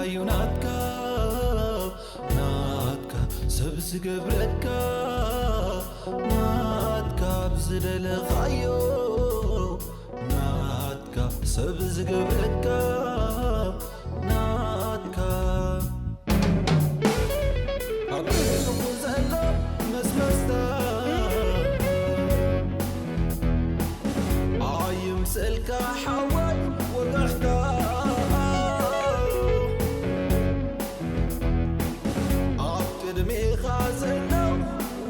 እዩ ናትካ ናትካ ሰብ ዝገብረካ ናትካ ብዝደለኻዮ ናትካ ሰብ ዝገብረካ ናትካ ኣብ ርእስኹ ዘሎ መስመስታ ኣይምሰልካ ሓወይ ወጋሕታ ኣብ ቅድሜኻ ዘሎ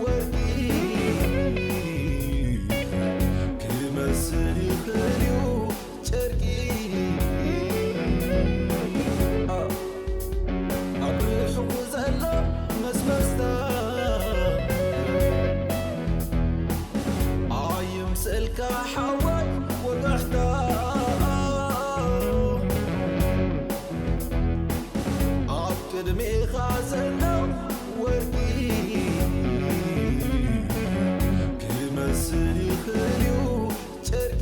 ወርቂ ክመስል ይኽእል እዩ ጨርቂ ኣብ ርሑቕ ዘሎ መስመስታ ኣይምሰልካ ሓወይ ወጋሕታ ኣብ ቅድሜኻ ዘሎ ወርቂ ክመስል ይኽእል እዩ ጨርቂ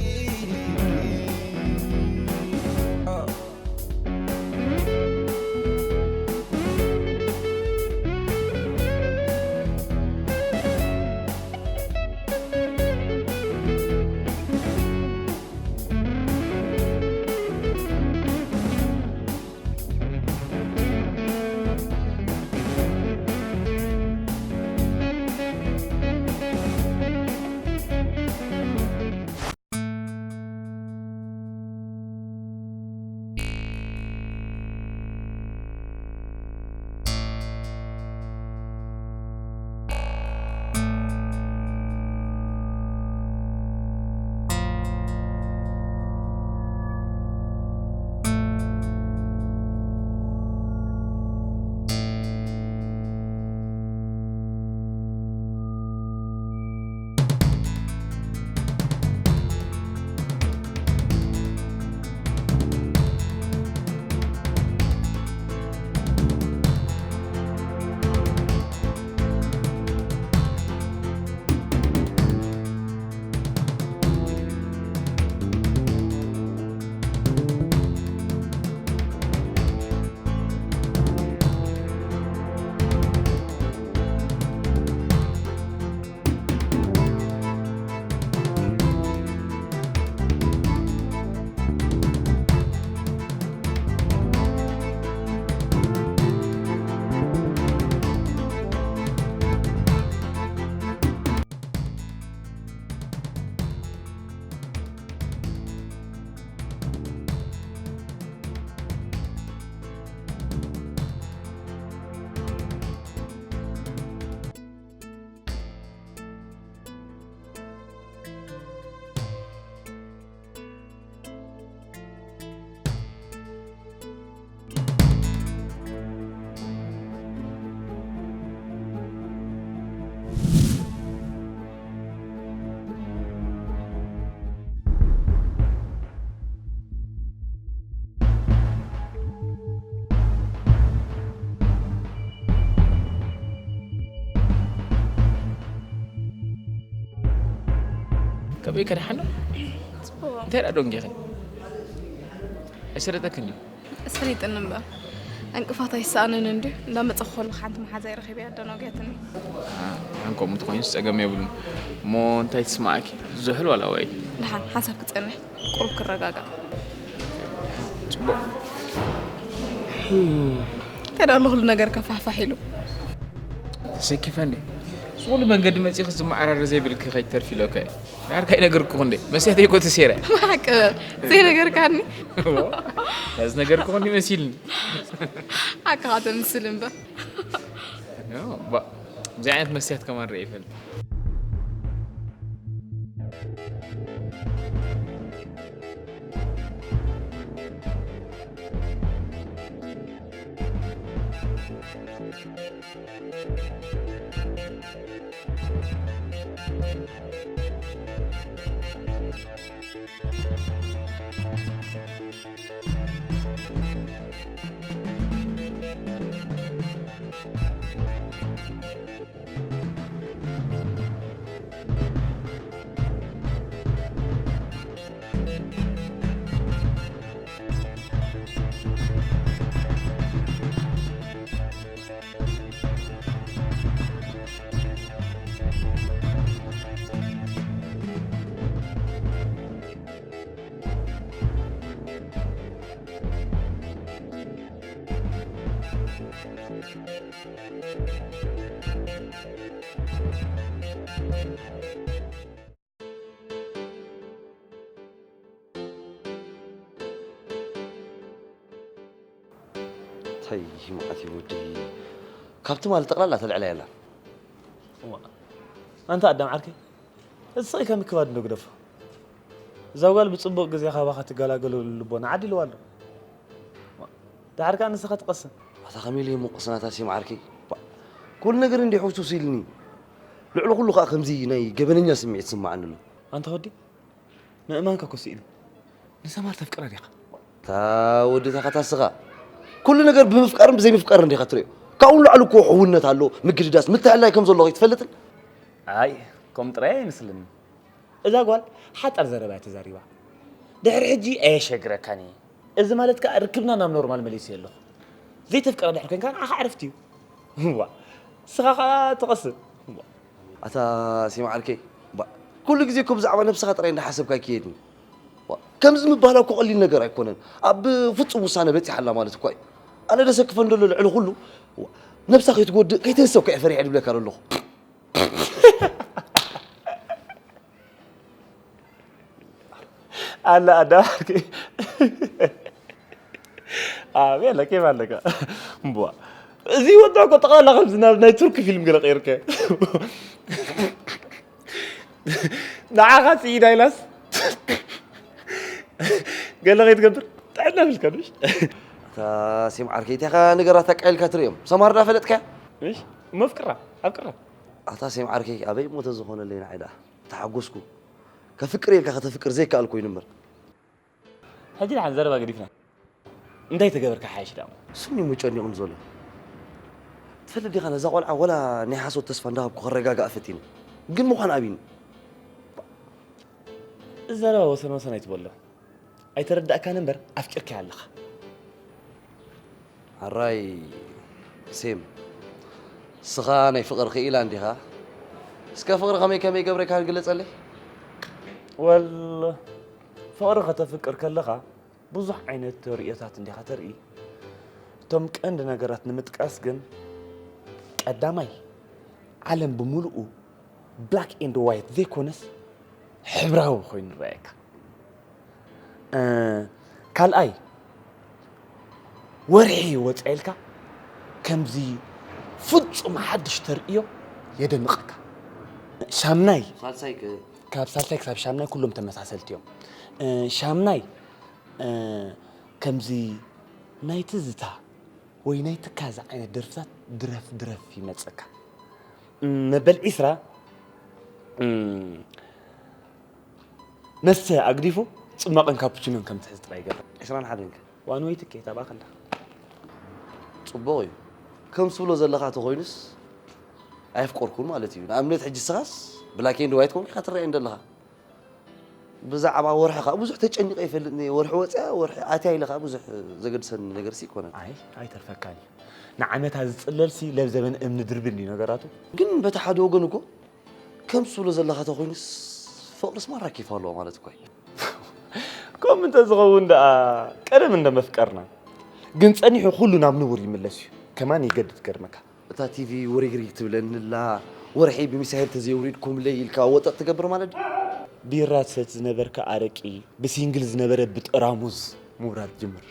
ከመይ ከደሓን ዶ? ጽቡቕ። እንታይ ደኣ ደንጊኺ? ኣይሰለጠክን እዩ። ኣሰሊጥኒ እምበር። ዕንቅፋት ኣይሰኣንን እንድዩ። እንዳመጸኹ ከለኹ ሓንቲ መሓዛይ ረኺበያ ኣደናጒያትኒ። አ፣ ኣን ከምኡ እንተኾይኑስ ጸገም የብሉን። እሞ እንታይ ትስማዓኪ? ዝሑል ዋላ ወይ? ደሓን፣ ሓንሳብ ክጸንሕ። ቁሩብ ክረጋጋእ። ጽቡቕ። እንታይ ደኣ ኣሎ ኩሉ ነገር ከፋሕፋሕ ኢሉ? ተሰኪፈ እንዴ? እዚ ኩሉ መንገዲ መጺኺ ዝመዓራረ ዘይብልኪ ከይትተርፊ ኢለካ እየ። ዳርጋ ኣይነገርኩኹ እንዴ? መስትያተይ እኮ ተሰይረ። ብሓቂ ዘይነገርካኒ? እዎ፣ ዝነገርኩኹ እንዲ መሲልኒ። ሓቅኻ ተምስል እምበር። ኖ፣ ባ-፣ እዚ ዓይነት መስትያት ከማን ርኤ ይፈልጥ። እንታይ መዓት እዩ ወዲ። ካብ ትማሊ ጠቕላላ ተልዕላ የላን። እዋ፣ ኣንታ ኣዳም ዓርከይ፣ እዚ ስቕ ኢልካ ምክባድ እንዶ ግደፎ። እዛ ጓል ብጽቡቕ ግዜ ካባኻ ትገላገለሉ ልቦና ዓዲልዋ ኣሎ። እዋ፣ ደሓር ከኣ ንስኻ ትቐስን። ኣታ ከመይ ኢለ እሞ ቅስናታ ሲም ዓርከይ? ባ-፣ ኩሉ ነገር እንዲሕ ውስውስ ኢልኒ። ልዕሊ ኩሉ ከኣ ከምዚ ናይ ገበነኛ ስምዒት ይስምዓኒ ኣሎ። ኣንታ ወዲ፣ ምእማንካ እኮ ስኢኑ። ንሰማር ተፍቅራ ዲኻ? እታ ወዲ ተኸታስኻ። ኩሉ ነገር ብምፍቃርን ብዘይምፍቃርን ዲኻ ትርእዮ? ካብኡ ንላዕሊ እኮ ሕውነት ኣሎ፣ ምግድዳስ፣ ምትሕልላይ ከም ዘሎ ከይትፈልጥን? ኣይ፣ ከምኡ ጥራይ ኣይመስለንን። እዛ ጓል ሓጻር ዘረባ እያ ተዛሪባ። ድሕሪ ሕጂ ኣየሸግረካን እየ። እዚ ማለት ከኣ ርክብና ናብ ኖርማል መሊሰዮ ኣለኹ። ዘይተፍቅራ ድሕሪ ኮንካ ንዓኻ ዕረፍቲ እዩ። እዋ፣ ንስኻ ኸኣ ትቐስን። እዋ። ኣታ ሲም ዓርከይ፣ ባ፣ ኩሉ ግዜ እኮ ብዛዕባ ነብስኻ ጥራይ እንዳሓሰብካ ኣይክየድን። ዋ፣ ከምዚ ምባላ እኮ ቀሊል ነገር ኣይኮነን። ኣብ ፍጹም ውሳነ በጺሓ ኣላ ማለት እኳ እዩ። ኣነ ደሰክፈን ዘሎ ልዕሊ ኩሉ፣ ዋ፣ ነብሳ ከይትጎድእ፣ ከይትህሰብ እኮ እየ ፈሪሐ ድብለካ ዘለኹ። ኣላ ኣዳባርኪ። ኣቤለ፣ ኬፍ ኣለካ? እምቧ። እዚ ወዲ እኮ ጠቕላላ ከምዚ ናብ ናይ ቱርኪ ፊልም ገለ ቀይርካዮ። ንዓኻ ስኢዳ ኢላስ ገለ ከይትገብር ጥዕና ብልካ፣ ምሽ? ኣታ ሴም ዓርከይ፣ እንታይ ኢኻ ነገራት ኣቃይልካ ትርእዮም? ሰማር ዳ ፈለጥካያ? ምሽ? እሞ ኣፍቅራ፣ ኣፍቅራ። ኣታ ሴም ዓርከይ፣ ኣበይ እሞ ተዝኾነለይ ንዓይ ደኣ? ተሓጎስኩ። ከፍቅር ኢልካ ከተፍቅር ዘይከኣል ኮይኑ እምበር። ሕጂ ደሓን ዘረባ ገዲፍና። እንታይ ተገበርካ ሓይሽ ደኣ? ስኒ እሞ ጨኒቑኒ ዘሎ። ትፈልጥ ዲኻ፣ ነዛ ቆልዓ ወላ ናይ ሓሶት ተስፋ እንዳሃብኩ ከረጋግኣ ፈቲነ። ግን ምዃን ኣቢኒ። እዚ ዘረባ ወሰን ወሰን ኣይትበሎ። ኣይተረዳእካን እምበር ኣፍቂርካያ ኣለኻ። ሕራይ ሴም፣ እስኻ ናይ ፍቕሪ ክኢላ እንዲኻ? እስከ ፍቕሪ ከመይ ከመይ ገብረካ ግለጸለይ። ወል፣ ፍቕሪ ከተፍቅር ከለኻ ብዙሕ ዓይነት ርእዮታት እንዲኻ ተርኢ። እቶም ቀንዲ ነገራት ንምጥቃስ ግን፣ ቀዳማይ፣ ዓለም ብምሉኡ ብላክ ኤንድ ዋይት ዘይኮነስ ሕብራዊ ኮይኑ ይረኣየካ። እ፣ ካልኣይ፣ ወርሒ ወጻ ኢልካ ከምዚ ፍጹም ሓድሽ ተርእዮ የደንቐካ። ሻምናይ፣ ሳልሳይ ከ? ካብ ሳልሳይ ክሳብ ሻምናይ ኩሎም ተመሳሰልቲ እዮም። እ፣ ሻምናይ፣ እ፣ ከምዚ ናይ ትዝታ ወይ ናይ ትካዘ ዓይነት ደርፍታት ድረፍ ድረፍ ይመጸካ። እም፣ መበል ዒስራ፣ እም፣ መስተ ኣግዲፉ ጽማቕን ካፑቺኖን ከም ትሕዝ ጥራይ ይገብር። ዒስራን ሓደን ከ? ዋን ዌይ ትኬት ኣብኣ ከላ። ጽቡቕ እዩ። ከም ትብሎ ዘለኻ ተኾይኑስ ኣየፍቀርኩን ማለት እዩ። ንኣብነት ሕጂ ንስኻስ ብላክ ኤንድ ዋይት ኮንካ ትረኣየኒ ዘለኻ። ብዛዕባ ወርሒ ኸኣ ብዙሕ ተጨኒቐ ይፈልጥን እየ። ወርሒ ወፅያ፣ ወርሒ ኣትያ ኢለ ኸኣ ብዙሕ ዘገድሰኒ ነገርሲ ኣይኮነን። ኣይ፣ ኣይተርፈካን እዩ። ንዓመታ ዝጽለልሲ ለብ ዘበን እምኒ ድርቢ እንድዩ ነገራቱ። ግን በቲ ሓደ ወገን እኮ ከምዚ ትብሎ ዘለኻ ተኾይኑስ ፍቕርስ ማራ ኬፍ ኣለዎ ማለት እኮ እዩ። ከምኡ እንተዝኸውን ደኣ ቀደም እንደ መፍቀርና። ግን ጸኒሑ ኩሉ ናብ ንቡር ይምለስ እዩ። ከማን ይገድድ ገርመካ። እታ ቲቪ ውሪግሪግ ትብለኒ ኣላ፣ ወርሒ ብሚሳይል ተዘይውሪድኩምለይ ኢልካ ወጠጥ ትገብር ማለት ድዩ? ቢራ ትሰቲ ዝነበርካ ኣረቂ፣ ብሲንግል ዝነበረ ብጠራሙዝ ምውራድ ጅምር።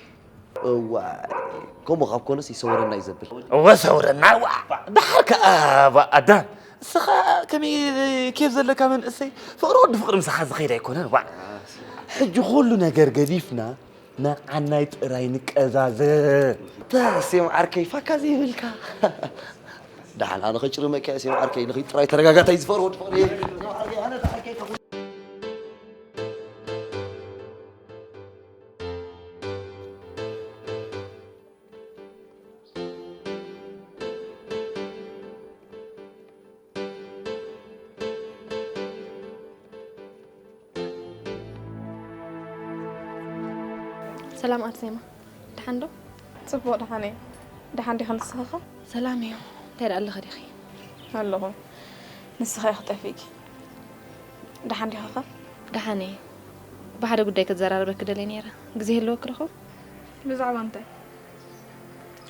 እዋይ፣ ከምኡ ካብ ኮነስ ይሰውረና እዩ ዘብል። እወ ሰውረና፣ ዋ። ደሓር ከኣ፣ ዋ፣ ኣዳም፣ እስኻ ከመይ ኬፍ ዘለካ መንእሰይ፣ ፍቕሪ ወዲ ፍቕሪ ምሳኻ ዝኸይድ ኣይኮነን፣ ዋ። ሕጂ ኩሉ ነገር ገዲፍና፣ ንዓናይ ጥራይ ንቀዛዘ። ተሴም ዓርከይ ፋካ ዘይብልካ። ደሓን ኣነ ከጭርመካ እየ፣ ሴም ዓርከይ፣ ንኺድ ጥራይ ተረጋጋታይ ዝፈርሆ ትፈርሆ። ሴም ዓርከይ፣ ኣነ ደሓን ከይከውን። ሰላም ኣርሴማ፣ ደሓን ዶ? ጽቡቕ፣ ደሓን እየ። ደሓን ዲኺ ንስኺ ኸ? ሰላም እዩ። እንታይ ደኣ ኣለኺ ዲኺ? ኣለኹ። ንስኺ ኢኺ ጠፊእኪ። ደሓን ዲኺ ኸ? ደሓን እየ። ብሓደ ጉዳይ ክዘራረበኪ ደልየ ነይረ። ግዜ ይህልወኪ ዶ ኸውን? ብዛዕባ እንታይ?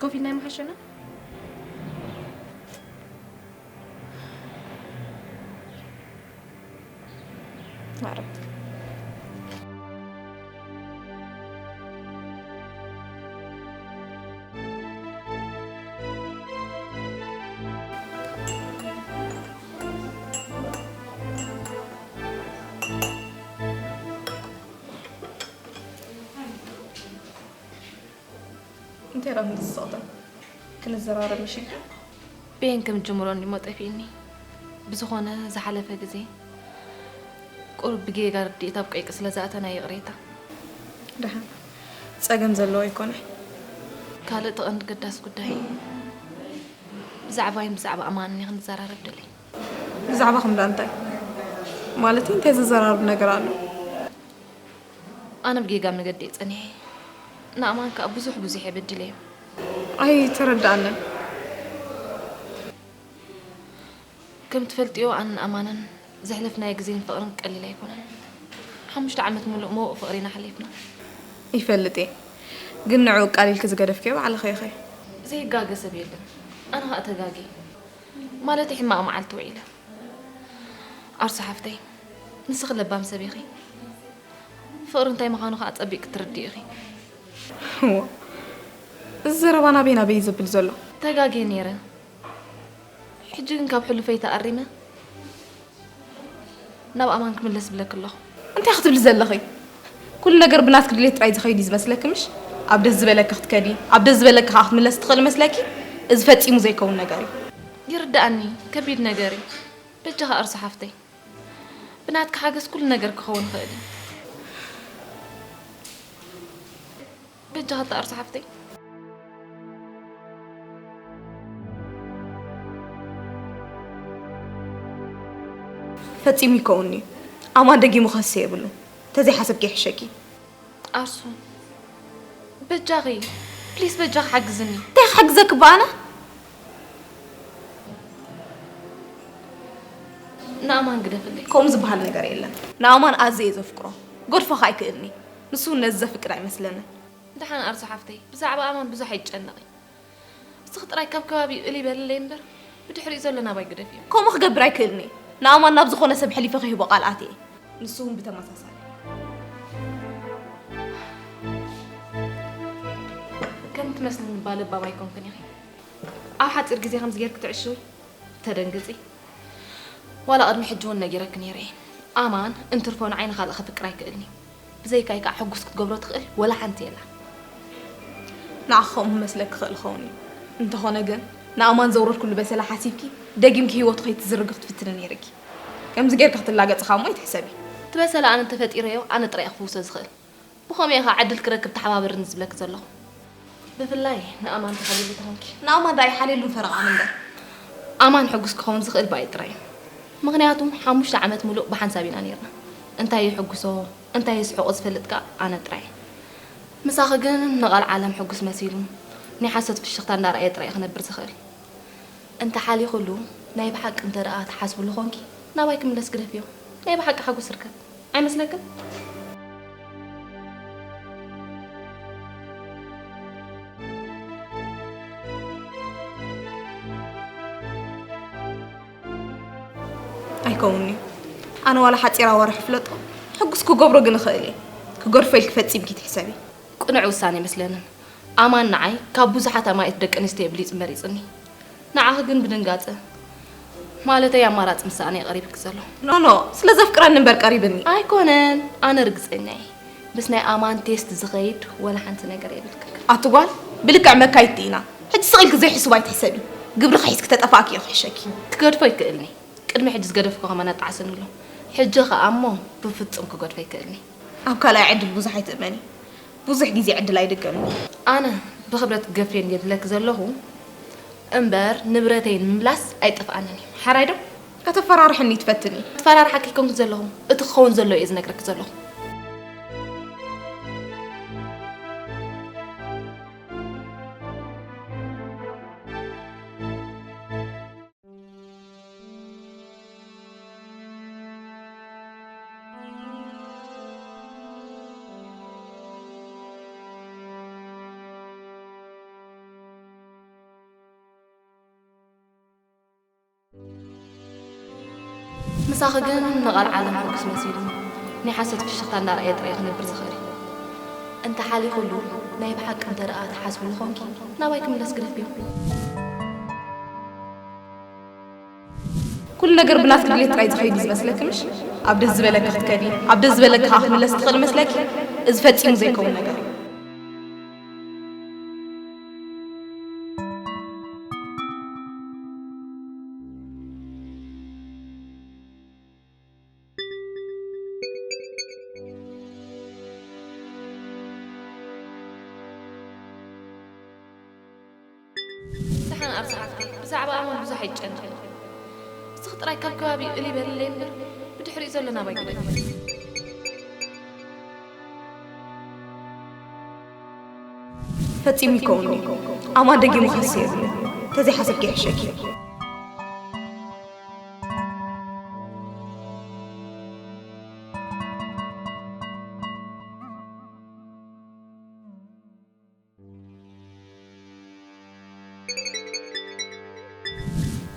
ኮፍ ኢልና ኣይምሓሸና? ማርያም። እንታይ ደኣ ክንዲ ዝስቕታ? ክንዘራረብ ምሽ ኢልካ? በየን ከም ጅምሮ እንዲሞ ጠፊእኒ። ብዝኾነ ዝሓለፈ ግዜ ቁሩብ ብጌጋ ርድኢት ኣብ ቀይቂ ስለ ዝኣተና ይቕሬታ። ደሓን። ጸገም ዘለዎ ኣይኮነን። ካልእ እቲ ቀንዲ ገዳስ ጉዳይ ብዛዕባይን ብዛዕባ ኣማንን እየ ክንዘራረብ ደልየ። ብዛዕባኹም ደኣ እንታይ? ማለተይ እንታይ ዘዘራርብ ነገር ኣሎ? ኣነ ብጌጋ መገዲ እየ ጸኒሐ። ንኣማን ከኣ ብዙሕ ብዙሕ እየ በዲለዮ። ኣይተረድኣንን። ከም ትፈልጥዮ ኣነን ኣማንን ዘሕለፍናዮ ግዜን ፍቕርን ቀሊል ኣይኮነን። ሓሙሽተ ዓመት ሙሉእ ምዉቕ ፍቕሪ ኢና ሓሊፍና። ይፈልጥ እየ። ግን ንዕኡ ቃል ኢልኪ ዝገደፍክዮ ባዕልኺ ኢኺ። ዘይጋገ ሰብ የለን። ኣነ ኸኣ ተጋግየ። ማለተይ ሕማቕ መዓልቲ ውዒለ። ኣርሱ ሓፍተይ፣ ንስኺ ለባም ሰብ ኢኺ። ፍቕሪ እንታይ ምዃኑ ኸኣ ጸቢቕ ክትርድኢ ኢኺ። እዎ፣ እዚ ዘረባ ናበይ ናበይ እዩ ዘብል ዘሎ? ተጋግየ ነይረ። ሕጂ ግን ካብ ሕሉፈይ ተኣሪመ ናብ ኣማን ክምለስ ብለኪ ኣለኹ። እንታይ ክትብሊ ዘለኺ? ኩሉ ነገር ብናትኪ ድሌት ጥራይ ዝኸይድ እዩ ዝመስለኪ ምሽ? ኣብ ደስ ዝበለኪ ክትከዲ፣ ኣብ ደስ ዝበለኪ ኸኣ ክትምለስ ትኽእሊ መስለኪ? እዚ ፈጺሙ ዘይከውን ነገር እዩ። ይርድኣኒ፣ ከቢድ ነገር እዩ። በጃኺ ኣርሱ ሓፍተይ፣ ብናትኪ ሓገዝ ኩሉ ነገር ክኸውን ይኽእል እዩ። በጃኺ ኣርሱ ሓፍተይ። ፈጺሙ ይከውን እዩ። ኣማን ደጊሙ ክህሰ የብሉ። ተዘይሓሰብኪ ይሕሸኪ። ኣርሱ፣ በጃኺ፣ ፕሊስ በጃኺ ሓግዝኒ። እንታይ ክሕግዘኪ በኣነ? ንኣማን ግደፍለይ። ከምኡ ዝበሃል ነገር የለን። ንኣማን ኣዝየ እየ ዘፍቅሮ። ገድፎ ኸኣ ኣይክእልኒ። ንሱ እውን ነዚ ዘፍቅድ ኣይመስለንን። ደሓን ኣርሱ ሓፍተይ፣ ብዛዕባ ኣማን ብዙሕ ኣይጨነቒ። እስኺ ጥራይ ካብ ከባቢኡ እልይ በልለይ እምበር፣ ብድሕሪኡ ዘሎ ናባይ ግደፍዮ። ከምኡ ክገብር ኣይክእልኒ። ንኣማን ናብ ዝኾነ ሰብ ሕሊፈ ክህቦ ቃል ኣትየ። ንሱ እውን ብተመሳሳሊ። ከም ትመስልኒ እባ ለባም ኣይኮንክን ኢኺ። ኣብ ሓጺር ግዜ ከምዚ ጌርኪ ትዕሽዊ፣ ተደንግጺ። ዋላ ቅድሚ ሕጂ እውን ነጊረኪ ነይረ እየ። ኣማን እንትርፎ ንዓይ ንኻልእ ከፍቅር ኣይክእልን እዩ። ብዘይካይ ከዓ ሕጉስ ክትገብሮ ትኽእል ወላ ሓንቲ የላን። ንዓኺ ከምኡ ክመስለኪ ይኽእል ይኸውን እዩ። እንተኾነ ግን ንኣማን ዘውረድኩሉ በሰላ ሓሲብኪ ደጊምኪ ህይወቱ ከይትዝርጊ ክትፍትኒ ነይርኪ። ከምዚ ጌርኪ ክትላገጺ እሞ ኣይትሕሰቢ። እቲ በሰላ ኣነ እንተፈጢረዮ ኣነ ጥራይ እየ ክፍውሶ ዝኽእል። ብኸመይ ኢኻ ዕድል ክረክብ ተሓባበርኒ ዝብለኪ ዘለኹ? ብፍላይ ንኣማን ተሓልይሉ ተኾንኪ። ንኣማን ደኣ ኣይሓልየሉን ፈረቓ እምበር። ኣማን ሕጉስ ክኸውን ዝኽእል ብኣይ ጥራይ እዩ። ምኽንያቱ ሓሙሽተ ዓመት ሙሉእ ብሓንሳብ ኢና ነይርና። እንታይ የሕጉሶ፣ እንታይ የስሕቖ ዝፈልጥ ከኣ ኣነ ጥራይ እየ። ምሳኺ ግን ንቐልዓለም ሕጉስ መሲሉ ናይ ሓሶት ፍሽኽታ እንዳረኣየ ጥራይ እዩ ክነብር ዝኽእል። እንተ ሓሊኹሉ ናይ ብሓቂ እንተ ደኣ ትሓስብሉ ኾንኪ ናባይ ክምለስ ግደፍዮ። ናይ ብሓቂ ሓጎስ ርከብ። ኣይመስለክን? ኣይከውንን'ዩ። ኣነ ዋላ ሓጺር ኣዋርሕ ይፍለጦ፣ ሕጉስ ክገብሮ ግን እኽእል እየ። ክገድፎ ኢልኪ ፈጺምኪ ትሕሰቢ። ቅኑዕ ውሳነ ኣይመስለንን። ኣማን ንዓይ ካብ ብዙሓት ኣማኢት ደቂ ኣንስትዮ ብሊጹ መሪጹኒ። ንዓኺ ግን ብድንጋጸ፣ ማለተይ ኣማራጺ ምስኣነ እዩ ቀሪብኪ ዘሎ። ኖ፣ ኖ፣ ስለ ዘፍቅረኒ እምበር ቀሪብኒ። ኣይኮነን፣ ኣነ ርግጸኛ እየ። ምስ ናይ ኣማን ቴስት ዝኸይድ ወላ ሓንቲ ነገር የብልክን። ኣቲ ጓል፣ ብልክዕ መካይድቲ ኢና። ሕጂ ስቕ ኢልኪ ዘይሕሱብ ኣይትሕሰቢ። ግብርኺ ሒዝኪ ተጠፋእኪ እዩ ክሕሸኪ። ክገድፎ ኣይክእልኒ። ቅድሚ ሕጂ ዝገደፍኩ ከማን ኣጣዕሰኒ ኣሎ። ሕጂ ኸኣ እሞ ብፍጹም ክገድፎ ኣይክእልኒ። ኣብ ካልኣይ ዕድል ብዙሕ ኣይትእመኒ። ብዙሕ ግዜ ዕድል ኣይድገምን እዩ። ኣነ ብኽብረት ክገፍዮ እንድየ ዝብለኪ ዘለኹ እምበር ንብረተይ ንምምላስ ኣይጠፍኣንን እዩ። ሓራይ ዶ? ከተፈራርሕኒ ትፈትኒ። ክፈራርሓኪ ኣይኮንኩን ዘለኹ። እቲ ክኸውን ዘሎ እየ ዝነግረኪ ዘለኹ። ምሳኺ ግን ንቓል ዓለም ሕጉስ መሲሉ። ናይ ሓሶት ፍሽኽታ እናረኣየ ጥራይ ክነብር ዝኽእል። እንተ ሓሊኹሉ ናይ ብሓቂ እንተ ደኣ ትሓስብሉ ኾንኪ ናባይ ክምለስ ግደፍዮ። ኩሉ ነገር ብናትኪ ድሌት ጥራይ ዝኸይድ እዩ ዝመስለኪ ምሽ? ኣብ ደስ ዝበለኪ ክትከዲ፣ ኣብ ደስ ዝበለኪ ከዓ ክትምለስ ትኽእል መስለኪ? እዚ ፈጺሙ ዘይከውን ነገር እዩ። ደሓን ኣርሲ ሓፍተይ፣ ብዛዕባ ኣማን ብዙሕ ኣይጨነቕ። እስኺ ጥራይ ካብ ከባቢኡ እልይ በልለይ እምበር፣ ብድሕሪኡ ዘሎ ናባይ ግደፊ። ፈጺሙ ይከውን እዩ። ኣማን ደጊሙ ክህሰ የብሉን። ተዘይሓሰብኪ ይሕሸኪ።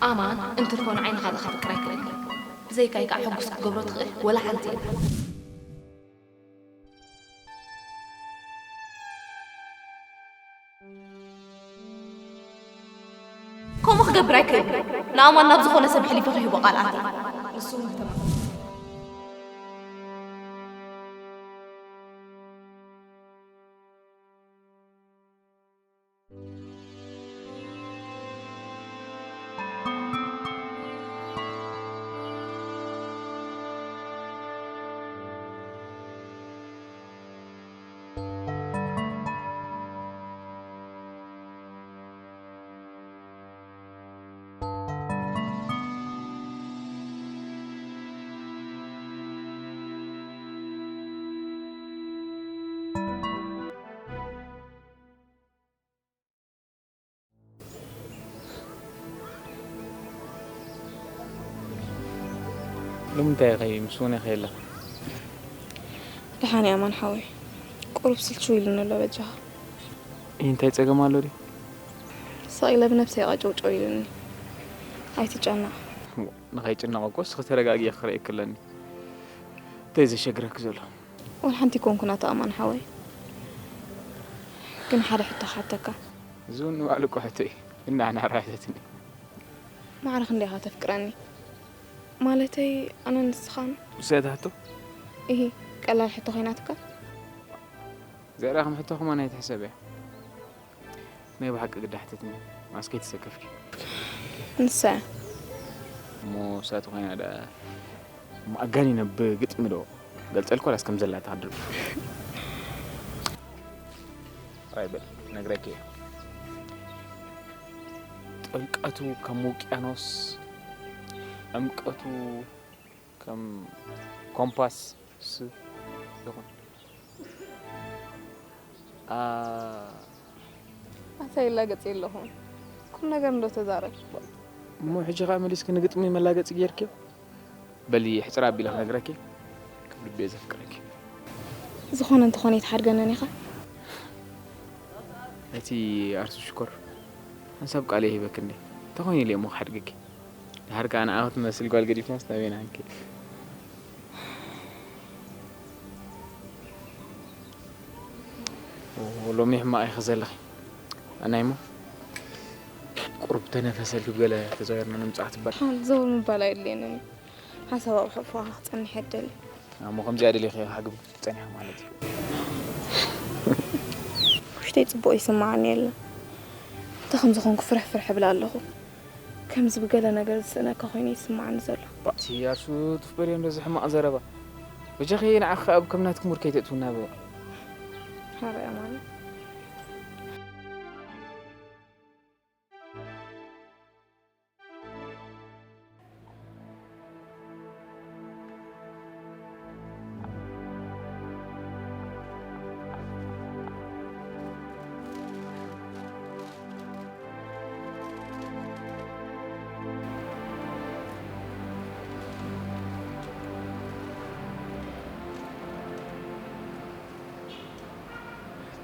ኣማን እንትርፎ ንዓይ ንኻልእ ከፍቅር ኣይክእልን። ብዘይካይ ከዓ ሕጉስ ክትገብሮ ትኽእል ወላ ሓንቲ የላን። ከምኡ ክገብር ኣይክእልን። ንኣማን ናብ ዝኾነ ሰብ ኣሕሊፈ ክህቦ ቃል ኣትየ። ንሱ እውን ክተማመን። ሎሚ እንታይ ኢኺ ምስ ወነ ኢኺ የለኺ? ደሓን እየ ኣማን ሓወይ። ቁሩብ ስልችው ኢሉኒ ኣሎ በጃኻ። እይ፣ እንታይ ጸገም ኣሎ ድዩ? ስቕ ኢለ ብነብሰይ ቀጨውጨው ኢሉኒ። ኣይትጨነቕ። ንኸይጭነቕ እኮ እስኺ ተረጋጊ ክርእየኪ ኣለኒ። እንታይ ዘሸግረኪ ዘሎ? ወላ ሓንቲ ኣይኮንኩን ኣቶ ኣማን ሓወይ። ግን ሓደ ሕቶ ክሓተካ። እዚ እውን ንባዕሉ እኮ ሕቶ እዩ። ግን ንዓና ኣይሓተትኒ። ማዕረ ክንደይ ኢኻ ተፍቅረኒ? ማለተይ ኣነን ንስኻን? ንሳ እያ ትሓቶ? እሂ፣ ቀላል ሕቶ ኮይናትካ? እዚኣ ደኣ ከም ሕቶ ከማን ኣይትሕሰብያ። ናይ ብሓቂ ግዳ ሕተትኒ፣ ማስ ከይተሰከፍኪ። ንሳ እያ። እሞ እሳ ተኾይና ደኣ፣ እሞ ኣጋኒነ ብግጥሚ ዶ ገልጸልኩ ዋላስ ከም ዘላ ትሃድር? ኣይ በል፣ ነግረኪ እየ። ጥልቀቱ ከም ውቅያኖስ፣ ዕምቀቱ ከም ኮምፓስ ስ-፣ ይኹን። ኣ-፣ ኣታ ይላገጽ የለኹን። ቁም ነገር እንዶ ተዛረብ። እሞ ሕጂ ኸኣ መሊስኪ ንግጥሚ መላገጺ ጌርክዮ? በሊ ሕጽር ኣቢለ ክነግረኪ። ካብ ልቢ እየ ዘፍቅረኪ። ዝኾነ እንተኾነ ኣይትሓድገንን ኢኻ? እቲ ኣርሱ ሽኮር ሓንሳብ ቃል እየ ሂበኪ እንዴ። እንተኾይኑ ኢለ እሞ ክሓድገኪ። ድሓር ከኣ ንዓ ክትመስል ጓል ገዲፍናስ ናበይና ክንከይድ? ኦ፣ ሎሚ ሕማቕ ኢኺ ዘለኺ። ኣናይሞ ቁሩብ ተነፈሰልኪ ብገለ ተዘዋዊርና ንምጻእ ክትበል። ሓን ዘወር ምባል ኣየድልየንን እዩ። ሓንሳብ ኣብ ሕቑፍኻ ክጸንሕ እየ እደሊ። እሞ ከምዚኣ ደሊኺ ሓግብ ጸኒሓ ማለት እዩ። ውሽጠይ ጽቡቕ ይስምዓኒ የለን። እንታይ ከም ዝኾንኩ ፍርሕ ፍርሕ እብል ኣለኹ። ከምዚ ብገለ ነገር ዝስእነካ ኮይኑ ይስምዓኒ ዘሎ። እቲ ኣርሱ ትፍቀድዮ እንደዚ ሕማቕ ዘረባ። በጃኺ ንዓኺ ኣብ ከም ናትኪ ሙድ ከይተእትውና በ። ሓራይ ኣማኒ።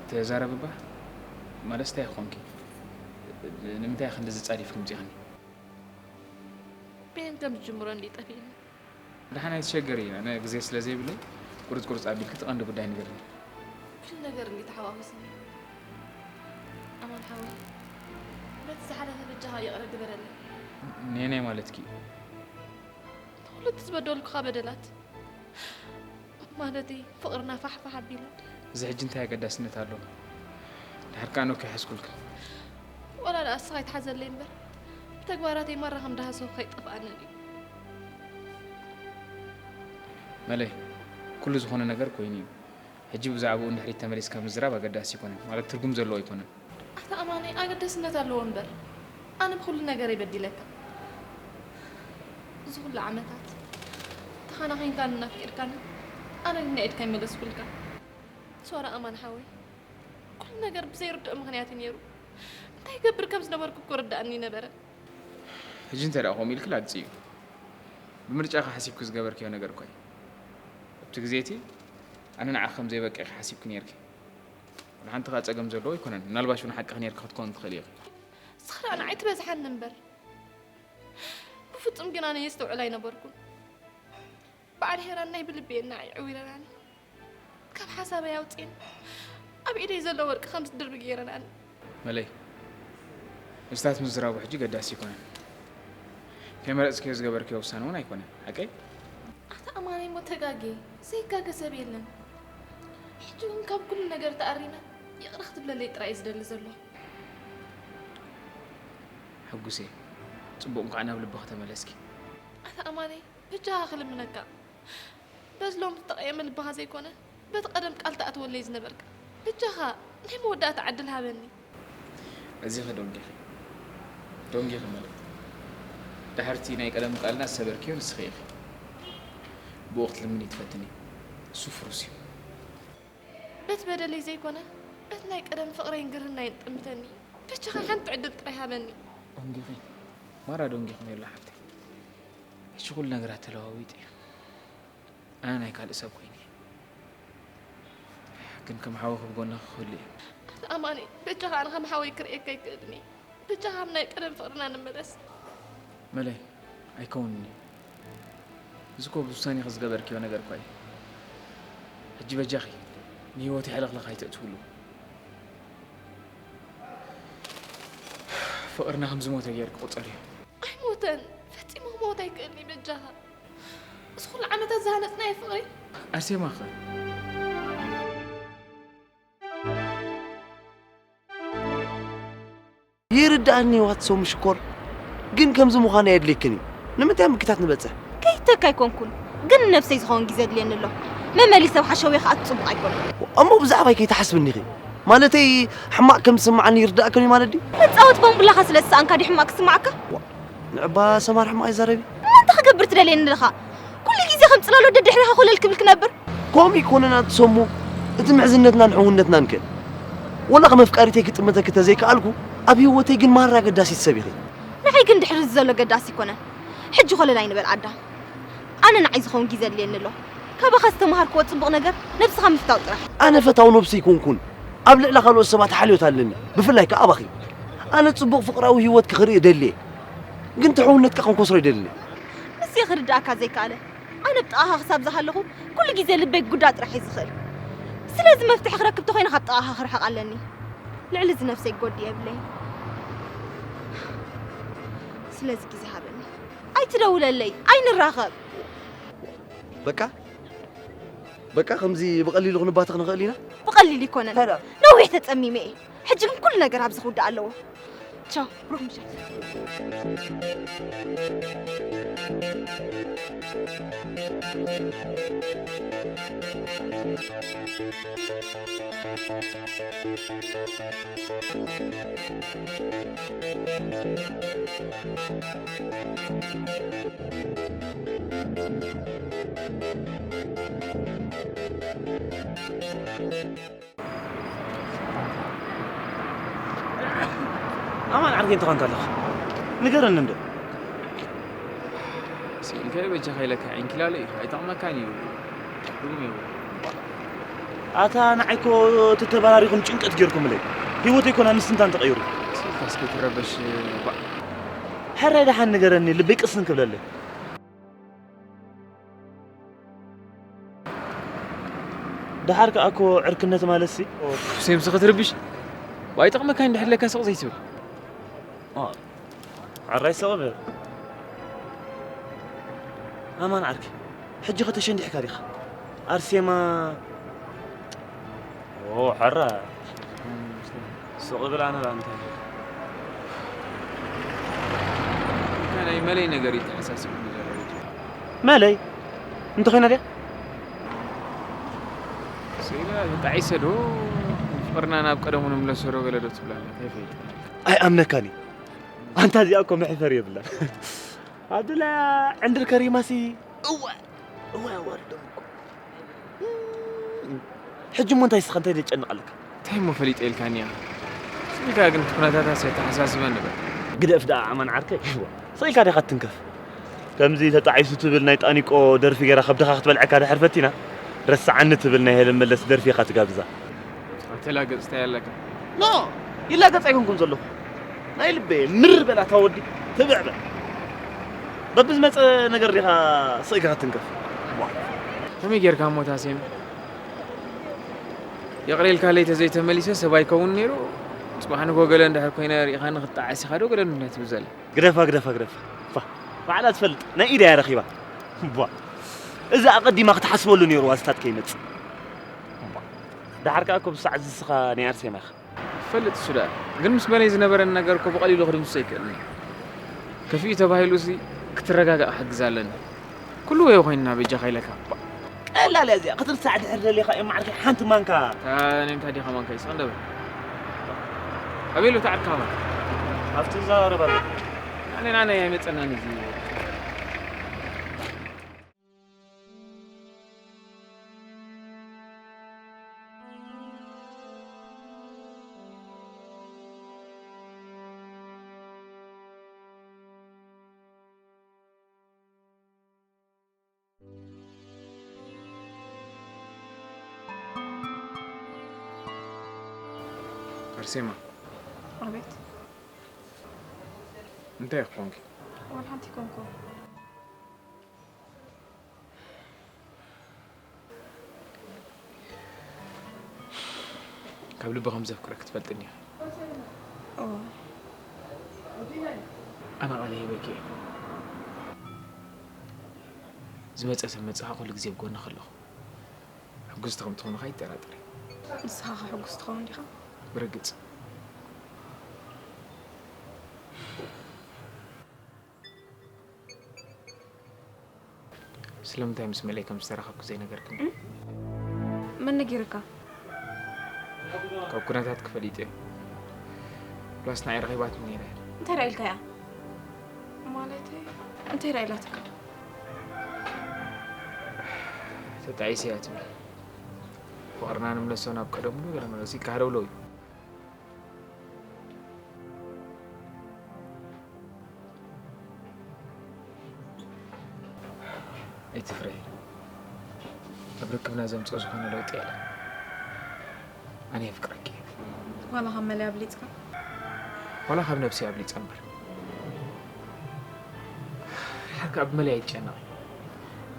ተዛረብ እባ። ማለት እንታይ ኮንኪ? ንምንታይ ክንድዚ ጻዲፍኪ ምጺእክኒ? በየን ከም ዝጅምሮ እንዲ ጠፊእኒ። ደሓን ኣይትሸገሪ፣ ኣነ ግዜ ስለ ዘይብለይ ቁርጽ ቁርጽ ኣቢልኪ እቲ ቀንዲ ጉዳይ ንገርኒ። ኩሉ ነገር እንዲ ተሓዋዊስኒ። ኣማን ሓወይ፣ በቲ ዝሓለፈ በጃኻ ይቕረ ግበረለይ። ነየናይ ማለትኪ? ንኹሉ እቲ ዝበደልኩኻ በደላት፣ ማለተይ ፍቕርና ፋሕፋሕ ኣቢሉ። እዚ ሕጂ እንታይ ኣገዳስነት ኣለዎ? ድሕር ከኣ ኖክ ይሓዝኩልኪ። ወላ ደኣ እስኻ ይትሓዘለይ እምበር፣ ብተግባራተይ ማራ ከም ደሃሰኹ ከይጠፍኣንን እዩ። መለይ፣ ኩሉ ዝኾነ ነገር ኮይኑ እዩ። ሕጂ ብዛዕባኡ ንድሕሪት ተመሊስካ ምዝራብ ኣገዳሲ ኣይኮነን፣ ማለት ትርጉም ዘለዎ ኣይኮነን። ኣታ ኣማነይ ኣገዳስነት ኣለዎ እምበር ኣነ ብኹሉ ነገረይ በዲለካ። እዚ ኩሉ ዓመታት ተኻናኺንካንን ኣፍቂርካንን ኣነ ግን ናይ ኢድካ ይመለስኩልካ። ሶራ ኣማን ሓወይ ኩሉ ነገር ብዘይርድኦ ምኽንያት እዩ ነይሩ። እንታይ ይገብር ከም ዝነበርኩ እኮ ርዳእኒ ነበረ። ሕጂ እንተ ደኣ ከምኡ ኢልኪ ላግጺ እዩ። ብምርጫኺ ሓሲብኪ ዝገበርክዮ ነገር እኮ እዩ። ኣብቲ ግዜ እቲ ኣነ ንዓኺ ከም ዘይበቅዕኪ ሓሲብኪ ነይርኪ። ወላ ሓንቲ ከኣ ጸገም ዘለዎ ኣይኮነን። ምናልባሽ እውን ሓቅኺ ነይርኪ ክትኮኒ ትኽእሊ ኢኺ። ንስኻ ደኣ ንዓይ ትበዝሓኒ እምበር ብፍጹም ግን ኣነ የስተውዕል ኣይነበርኩን። በዓል ሄራን ናይ ብልቢ እየን ንዓይ ዕዊረናኒ። ካብ ሓሳበይ ኣውጺኤን ኣብ ኢደይ ዘሎ ወርቂ ከም ዝድርቢ ገይረናኒ። መለይ፣ ምስታት ምዝራቡ ሕጂ ገዳሲ ኣይኮነን። ከይመረጽክዮ ዝገበርክዮ ውሳነ እውን ኣይኮነን። ሓቀይ? ኣታ ኣማነይ እሞ ተጋግየ፣ ዘይጋገ ሰብ የለን። ሕጂ እውን ካብ ኩሉ ነገር ተኣሪመ ይቕረ ክትብለለይ ጥራይ እየ ዝደሊ ዘለኹ። ሕጉሴ፣ ጽቡቕ እንኳዕ ናብ ልብኺ ተመለስኪ። ኣታ ኣማነይ፣ በጃኻ ክልምነካ። በዚ ሎሚ ዝተቐየመ ልብኻ ዘይኮነ፣ በቲ ቀደም ቃል ትኣትወለይ ዝነበርካ። በጃኻ ናይ መወዳእታ ዕድል ሃበኒ። በዚኺ ደንጊኺ። ደንጊኺ ማለት። ድሕርቲ ናይ ቀደም ቃልና ዝሰበርክዮ ንስኺ ኢኺ። ብኡ ክትልምኒ ትፈትኒ። እሱ ፍሩስ እዩ። በቲ በደለይ ዘይኮነ፣ በቲ ናይ ቀደም ፍቕረይን ግርህናይን ጠምተኒ። በጃኻ ሓንቲ ዕድል ጥራይ ሃበኒ። ደንጊኺ። ማራ ደንጊኺ ሜላ ሓብተይ። ሕጂ ኩሉ ነገራት ተለዋዊጡ እዩ። ኣነ ናይ ካልእ ሰብ ኮይነ እየ። ግን ከም ሓወኺ ብጎንኺ ክህሉ እየ። ኣማኒ፣ በጃኻ ኣነ ከም ሓወይ ክርእየካ ኣይክእልን እየ። በጃኻ ኣብ ናይ ቀደም ፍቕርና ንመለስ። መለይ፣ ኣይከውንን እዩ። እዚ እኮ ብውሳኔኺ ዝገበርክዮ ነገር እኳ እዩ። ሕጂ በጃኺ ንህይወተይ ሕልኽልኽ ኣይተእትውሉ። ፍቕርና ከም ዝሞተ ጌርኪ ቁጸርዮ። ኣይሞተን። ፈጺሙ ክመውት ኣይክእልን እዩ በጃኻ። እዚ ኩሉ ዓመታት ዝሃነጽናዮ ፍቕሪ። ኣርሴማኸ? ይርዳእኒ ዋትሶም ሽኮር፣ ግን ከምዚ ምዃን ኣየድልየክን እዩ። ንምንታይ ኣብ ምክታት ንበጽሕ? ከይተካ ኣይኮንኩን፣ ግን ንነብሰይ ዝኸውን ግዜ የድልየኒ ኣሎ። መመሊሰ ኣብ ሓሸውየ ክኣቱ ጽቡቕ ኣይኮነን። እሞ ብዛዕባይ ከይትሓስብኒ ኢኺ። ማለተይ ሕማቕ ከም ዝስምዓኒ ይርዳእክን እዩ ማለት ድዩ? መጻወቲ ቦምቡላኻ ስለ ዝሰኣንካ ድዩ ሕማቕ ክስምዓካ? ንዕባ ሰማር ሕማቕ ይዛረቢ። እሞ እንታይ ክገብር ትደልየኒ ኣለኻ? ኩሉ ግዜ ከም ጽላሎት ደድሕሪኻ ኮለል ክብል ክነብር? ከምኡ ኣይኮነን ኣቲ ሰሙ፣ እቲ ምሕዝነትናን ሕውነትናን ከ? ወላ ከም ኣፍቃሪተይ ክጥምተኪ ተዘይከኣልኩ፣ ኣብ ህይወተይ ግን ማራ ኣገዳሲት ሰብ ኢኺ። ንዓይ ግን ድሕሪ እዚ ዘሎ ኣገዳሲ ኣይኮነን። ሕጂ ኮለል ኣይንበል ኣዳም። ኣነ ንዓይ ዝኸውን ግዜ የድልየኒ ኣሎ። ካባኻ ዝተምሃርክዎ ጽቡቕ ነገር ነብስኻ ምፍታው ጥራሕ። ኣነ ፈታው ነብሲ ኣይኮንኩን። ኣብ ልዕሊ ካልኦት ሰባት ሓልዮት ኣለኒ፣ ብፍላይ ከኣ ኣባኺ። ኣነ ጽቡቕ ፍቕራዊ ህይወት ክኽርኢ እደሊ እየ፣ ግን እቲ ሕውነት ከኣ ክንከስሮ ኣይደልን እየ። ምስዚ ክርድኣካ ዘይከኣለ። ኣነ ኣብ ጥቓኻ ክሳብ ዝሃለኹ ኩሉ ግዜ ልበይ ክጉዳእ ጥራሕ እየ ዝኽእል። ስለዚ መፍትሒ ክረክብ ተኾይነ ካብ ጥቓኻ ክርሕቕ ኣለኒ። ልዕሊ እዚ ነብሰይ ክጎድእ የብለይን። ስለዚ ግዜ ሃበኒ። ኣይትደውለለይ፣ ኣይንራኸብ። በቃ በቃ ከምዚ ብቐሊሉ ክንባተኽ ንኽእል ኢና? ብቐሊል ኣይኮነን። ነዊሕ ተጸሚመ እየ። ሕጂ ግን ኩሉ ነገር ኣብዚ ክውዳእ ኣለዎ። ቻው፣ ብሩኽ ምሸት። ኣማን ዓርከይ እንታይ ኮንካ ኣለኻ? ንገረኒ እንዶ። ስኢልካዮ በጃኻ ኢለካ ዕንኪላሎ ኢኻ፣ ኣይጠቕመካን እዩ። ትርጉም የብሉን። ኣታ ንዓይ እኮ እቲ ተበራሪኹም ጭንቀት ጌርኩምለይ። ህይወተይ እኮ ናብ ምስትንታን ተቐይሩ። ስኢልካስ ከይትረበሽ ባእ። ሕራይ ደሓን ንገረኒ ልበይ ቅስን ክብለለይ። ደሓር ከኣ እኮ ዕርክነት ማለት ሲ። ሴምሲ ክትርብሽ። ዋይ ጠቕመካ እንድሕለካ ስቕ ዘይትብል። ኦ፣ ዓራይ ስቕ በል። ኣማን ዓርኪ፣ ሕጂ ከተሸንዲሕካ ዲኻ? ኣርሴማ። ኦ፣ ሓራ። ስቕ ብል ኣነ ደኣ እንታይ። እንታይ ናይ መለይ ነገር እዩ ተሓሳሲብኒ ዘሎ? መለይ? እንተኾይና ድያ? ስኢላ ተጣዒሰ ዶ ፍቕርና ናብ ቀደሙ ንምለሶ ዶ ገለ ዶ ትብላ ኣላ? እንታይ ፈይጥ? ኣይኣምነካን እዩ። ኣንታ እዚኣ እኮ መሕፈሪ የብላን። ኣድላ ዕንድር ከሪማሲ እወ፣ እወ፣ ወርዶም እኮ። ሕጂ እሞ እንታይ ስኻ እንታይ ዘጨንቕ ኣለካ? እንታይ እሞ ፈሊጠ ኢልካኒ እያ? ስኢልካ ግን እቲ ኩነታታስ የተሓሳስበኒ በል። ግደፍ ደኣ ኣማን ዓርከይ። ስኢልካ ዲኻ ትንከፍ? ከምዚ ተጣዒሱ ትብል ናይ ጣኒቆ ደርፊ ገይራ ከብድኻ ክትበልዐካ ድሕር ፈቲና፣ ረስዓኒ ትብል ናይ ሄለን መለስ ደርፊ ኢኻ ትጋብዛ። ኣተላገጽ እንታይ ኣለካ? ኖ፣ ይላገጽ ኣይኮንኩን ዘለኹ። ናይ ልበየ ምር በል ኣታ ወዲ፣ ትብዕ በል። በብዝመጸ ነገር ዲኻ ስቕ ኢልካ ክትንከፍ? ዋ። ከመይ ጌርካ እሞ ታሴም? ይቕረ ኢልካለይ ተዘይተመሊሰ ሰብ ኣይከውን ነይሩ። ጽባሕ ንግሆ ገለ እንድሕር ኮይነ ርኢኻኒ ክትጠዓስ ኢኻ ዶ ገለ እንድሕር ትብል ዘላ? ግደፋ፣ ግደፋ፣ ግደፋ። ፋ፣ ባዕላ ትፈልጥ። ናይ ኢዳ እያ ረኺባ። ቧ። እዚ ኣቐዲማ ክትሓስበሉ ነይሩ ዋዝታት ከይመጽእ። ቧ። ደሓር ከኣ እኮ ብሳዕ ዝስኻ ናይ ኣርሴማ ኢኻ። ይፈልጥ እሱ ደኣ። ግን ምስ በለይ ዝነበረኒ ነገር እኮ ብቐሊሉ ክድምስሶ ኣይክእልን እየ። ከፊኡ ተባሂሉ ሲ ክትረጋጋእ ክሕግዝ ኣለኒ። ኩሉ ወይ ኮይንና በጃኻ ኢለካ። ቧ። ቀላል እያ እዚኣ። ክትርሳዕ ድሕር ደሊኻ እዮም ማዕርኪ ሓንቲ ማንካ። እታ ናይ ምንታይ ዲኻ ማንካ ይስቕ እንደ በል። ኣበይ ኣሎ እቲ ዓርካ ማንካ? ኣብቲ እዛ ረባ ኣሎ። ኣነ፣ ኣነ ኣይመጸናን እዚ። ኣርሴማ። ኣቤት። እንታይ ኮንኪ? ዋላ ሓንቲ ኮንኩ። ካብ ልቢ ከም ዘፍቅረኪ ትፈልጥኒ ኢኺ። እወ። ኣነ ቃል ሂበኪ እየ። ዝመጸ ሰብ መጽኻ ኩሉ ግዜ ኣብ ጎንኺ ኣለኹ። ሕጉስቲ ከም ትኾኒ ከኣ ኣይጠራጠርን። ንስኻ ከ ሕጉስ ትኸውን ዲኻ? ብርግጽ። ስለምንታይ ምስ መለይ ከም ዝተራኸብኩ ዘይነገርክኒ? እም? መን ነጊርካ? ካብ ኩነታትኪ ፈሊጠ እየ። ፕላስ ንዓይ ረኺባትኒ ነይራ እያ። እንታይ ደኣ ኢልካያ? ማለተይ፣ እንታይ ደኣ ኢላትካ? ተጣዒሰ እያ ትብል። ፍቕርና ንምለሶ ናብ ቀደሙ ገለ መለሲ ይካሃደውለው እዩ። ኣይትፍርሒ። ኣብ ርክብና ዘምጽኦ ዝኾነ ለውጢ የለን። ኣነ የፍቅረኪ እየ። ዋላ ካብ መለይ ኣብሊጽካ? ዋላ ካብ ነብሰይ ኣብሊጸ እምበር። ድሓር ከኣ ብመለይ ኣይትጨነቒ።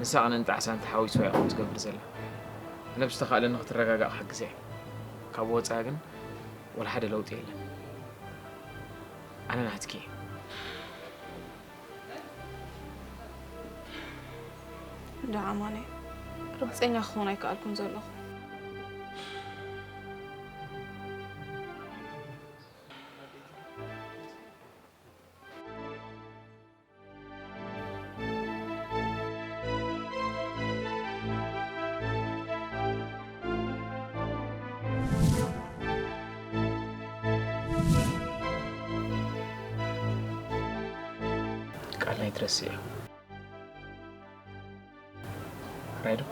ንሳ ቅንእን ጣዕሳን ተሓዊስዋ እያ ከምኡ ትገብር ዘላ። ኣነ ብዝተኻእለኒ ክትረጋጋእ ክሕግዛ እየ። ካብኡ ወጻኢ ግን ዋላ ሓደ ለውጢ የለን። ኣነ ናትኪ እየ። እንዳ ኣማነ፣ ርግጸኛ ክኸውን ኣይከኣልኩን ዘለኹ። ቃል ኣይትረስዕ። ራይዶ።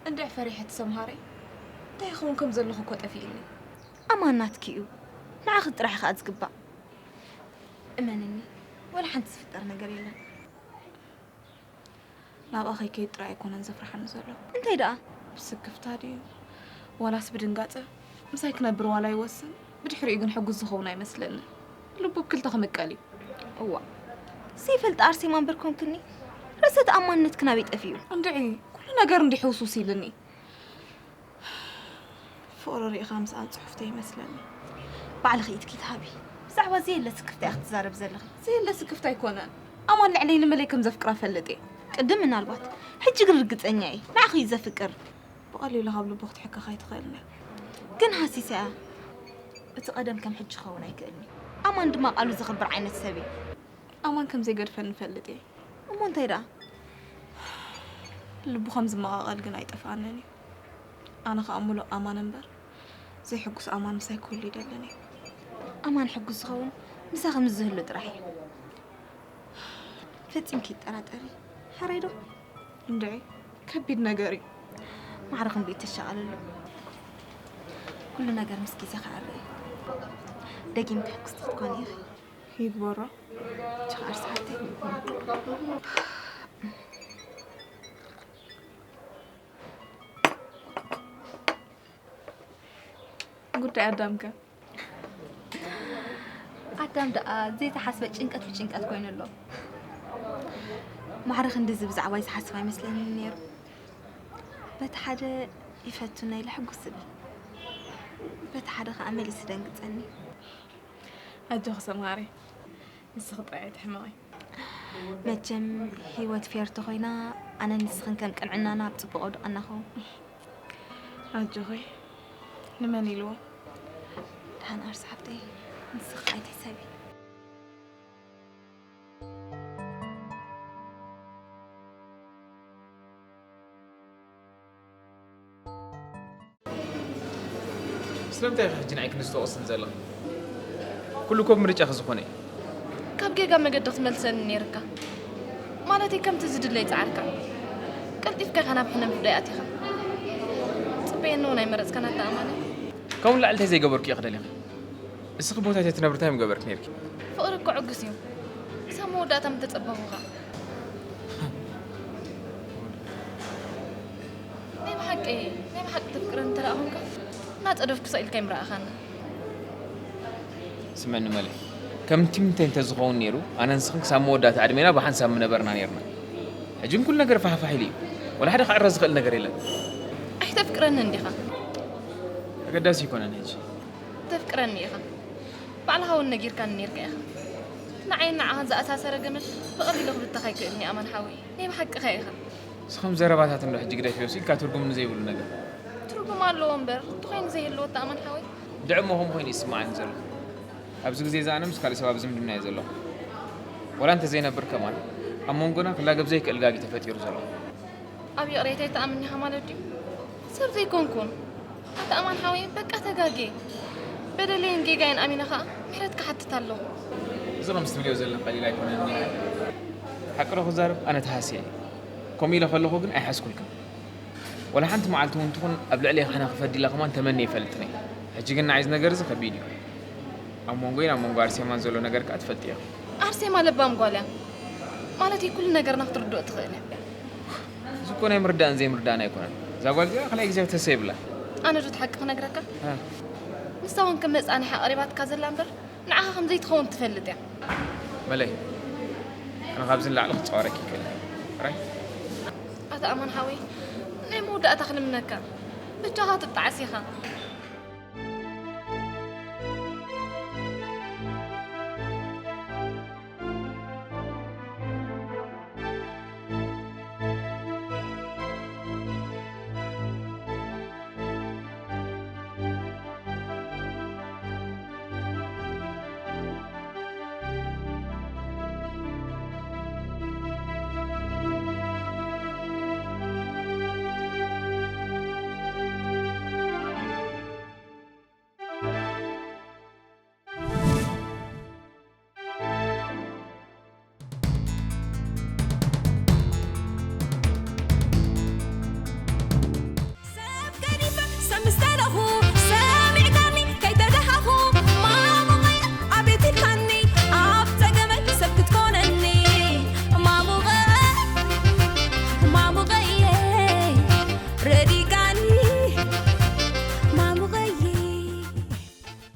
እንድዒ ፈሪሐ ትሰምሃረይ። እንታይ ይኸውን ከም ዘለኹ እኮ ጠፊእኒ። ኣማን ናትኪ እዩ። ንዓኺ ጥራሕ ከኣ ዝግባእ። እመንኒ፣ ወላ ሓንቲ ዝፍጠር ነገር የለን። ናብኣ ከይከይድ ጥራይ ኣይኮነን ዘፍርሓኒ ዘሎ። እንታይ ደኣ? ብስክፍታ ድዩ ዋላስ ብድንጋጸ ምሳይ ክነብር ዋላ ይወስን። ብድሕሪኡ ግን ሕጉስ ዝኸውን ኣይመስለንን። ልቡ ብክልተ ክምቀል እዩ። እዋ፣ ዘይፈልጥ ኣርሴማ እምበር ኮንክኒ። ርእሰ ተኣማንነትኪ ናበይ ጠፊኡ? እንድዒ፣ ኩሉ ነገር እንዲሕውስውስ ኢልኒ። ፍቕሪ ርኢኻ ምስኣን ጽሑፍቲ ይመስለኒ። ባዕልኺ ኢድኪ ትሃቢ። ብዛዕባ ዘየለ ስክፍታ ኢኺ ትዛረቢ ዘለኺ። ዘየለ ስክፍታ ኣይኮነን። ኣማን ልዕለይ ንመለይ ከም ዘፍቅራ ፈልጥ እየ። ቅድም ምናልባት፣ ሕጂ ግን ርግጸኛ እየ። ንዓኺ እዩ ዘፍቅር። ብቐሊሉ ካብ ልቡ ክትሕከኻ ኣይትኽእልን እያ። ግን ሃሲሳ እያ። እቲ ቀደም ከም ሕጂ ክኸውን ኣይክእልን እዩ። ኣማን ድማ ቃሉ ዘኽብር ዓይነት ሰብ እዩ። ኣማን ከም ዘይገድፈኒ እፈልጥ እየ። እሞ እንታይ ደኣ? ልቡ ከም ዝመቓቐል ግን ኣይጠፍኣንን እዩ። ኣነ ኸኣ ምሉእ ኣማን እምበር፣ ዘይሕጉስ ኣማን ምሳይ ክህሉ ይደልን እዩ። ኣማን ሕጉስ ዝኸውን ምሳኺ ምስ ዝህሉ ጥራሕ እዩ። ፈጺምኪ ይጠራጠሪ። ሕራይ ዶ? እንድዒ፣ ከቢድ ነገር እዩ። ማዕረ ክንደይ ተሻቐለሉ። ኩሉ ነገር ምስ ግዜ ክዓሪ እዩ። ደጊምኪ ሕጉስቲ ክትኮኒ ኢኺ። ይግበሮ። ችኻ ኣርሳሓተይ። ጉዳይ ኣዳምከ? ኣዳም ደኣ ዘይተሓስበ ጭንቀት ብጭንቀት ኮይኑ ኣሎ። ማዕረ ክንድዚ ብዛዕባይ ዝሓስብ ኣይመስለንን ነይሩ። በቲ ሓደ ይፈቱና ኢለ ሕጉስ እብል፣ በቲ ሓደ ኸኣ መሊሱ ደንግጸኒ። ኣጆኺ ሰምሃሪ፣ ንስኺ ጥራይ ኣይትሕመቒ። መቸም ህይወት ፌር ተኾይና ኣነን ንስኽን ከም ቅንዕናና ኣብ ጽቡቕ ወድቐና ኸውን። ኣጆኺ፣ ንመን ኢልዎ? ደሓን ኣርሲ ሓብተይ፣ ንስኺ ኣይትሕሰቢ። ስለምንታይ ኢኺ ሕጂ ንዓይ ክንዲ ትወቕስኒ ዘለኺ? ኩሉ እኮ ብምርጫኺ ዝኾነ እዩ። ካብ ጌጋ መገዲ ክትመልሰኒ ነይርካ። ማለተይ ከምቲ ዝድለይ ጻዕርካ። ቀልጢፍካ ኢኻ ናብ ሕነ ምፍዳይ ኣቲኻ። ጽበየኒ እውን ኣይመረጽካን ኣታ ኣማነ። ካብኡ ንላዕሊ እንታይ ዘይገበርኩ ኢኺ ደሊኺ? እስኺ ቦታይ ተትነብሪ እንታይ ምገበርኪ ነይርኪ? ፍቕሪ እኮ ዕጉስ እዩ። ክሳብ መወዳእታ ምተጸበኹኻ። ናይ ብሓቂ ናይ ብሓቂ ተፍቅረኒ እንተ ደኣ ኾንካ እናጸደፍኩ ስቕ ኢልካ ኣይምረኣኻኒ። ስምዕኒ መለ፣ ከምቲ ምንታይ እንተዝኸውን ነይሩ ኣነ ንስኽን ክሳብ መወዳእታ ዕድሜና ብሓንሳብ ምነበርና ነይርና። ሕጂ ግን ኩሉ ነገር ፋሕፋሕ ኢሉ እዩ። ወላ ሓደ ክዕረ ዝኽእል ነገር የለን። ኣይተፍቅረንን ዲኻ? ኣገዳሲ ኣይኮነን ሕጂ። ተፍቅረኒ ኢኻ። ባዕልኻ እውን ነጊርካኒ ነይርካ ኢኻ። ንዓይን ንዓኻን ዝኣሳሰረ ገመድ ብቐሊሉ ክብተኽ ኣይክእልን እዩ ኣማን ሓወይ። ናይ ብሓቅኻ ኢኻ። እዚ ከም ዘረባታት እንዶ ሕጂ ግደፍዮ ኢልካ ትርጉም ንዘይብሉ ነገር። ትርጉም ኣለዎ እምበር እንተኾይኑ ዘይህልዎ ኣታ ኣማን ሓወይ። ድዕሞ ከምኡ ኮይኑ እዩ ዝስምዓኒ ዘሎ። ኣብዚ ግዜ እዚ ኣነ ምስ ካልእ ሰብ ኣብ ዝምድና እየ ዘለኹ። ወላ እንተዘይነብር ከማን ኣብ መንጎና ክላገብ ዘይክእል ጋግ እዩ ተፈጢሩ ዘሎ። ኣብ ይቕሬታ ኣይትኣምን ኢኻ ማለት ድዩ? ሰብ ዘይኮንኩን። ኣታ ኣማን ሓወይ በቃ ተጋግየ። በደለይን ጌጋይን ኣሚነ ኸኣ ምሕረት ክሓትት ኣለኹ። እዚ ከምዚ ትብልዮ ዘለኺ ቀሊል ኣይኮነን። ሓቂ ዶ ክዛረብ ኣነ ተሃስየ እየ። ከምኡ ኢለ ከለኹ ግን ኣይሓዝኩልክን። ወላ ሓንቲ መዓልቲ እውን ትኹን ኣብ ልዕለይ ሕነ ክፈዲ ኢለ ከማን ተመንየ ኣይፈልጥን እየ። ሕጂ ግን ንዓይ እዚ ነገር እዚ ከቢድ እዩ። ኣብ መንጎይን ኣብ መንጎ ኣርሴማን ዘሎ ነገር ከኣ ትፈልጢ ኢኺ። ኣርሴማ ለባም ጓል እያ። ማለተይ ኩሉ ነገርና ክትርድኦ ትኽእል እያ። እዚ እኮ ናይ ምርዳእን ዘይምርዳእን ኣይኮነን። እዛ ጓል እዚኣ ካልኣይ ግዜ ክትህሰ የብላን። ኣነ ዶ እቲ ሓቂ ክነግረካ? እ። ንሳ እውን ከም መጻንሒ ኣቕሪባትካ ዘላ እምበር ንዓኻ ከም ዘይትኸውን ትፈልጥ እያ። መለይ፣ ኣነ ካብዚ ንላዕሊ ክጻወረኪ ይክእል። ጥራይ ኣታ ኣማን ሓወይ፣ ናይ መወዳእታ ክልምነካ። በጃኻ ትጣዓስ ኢኻ።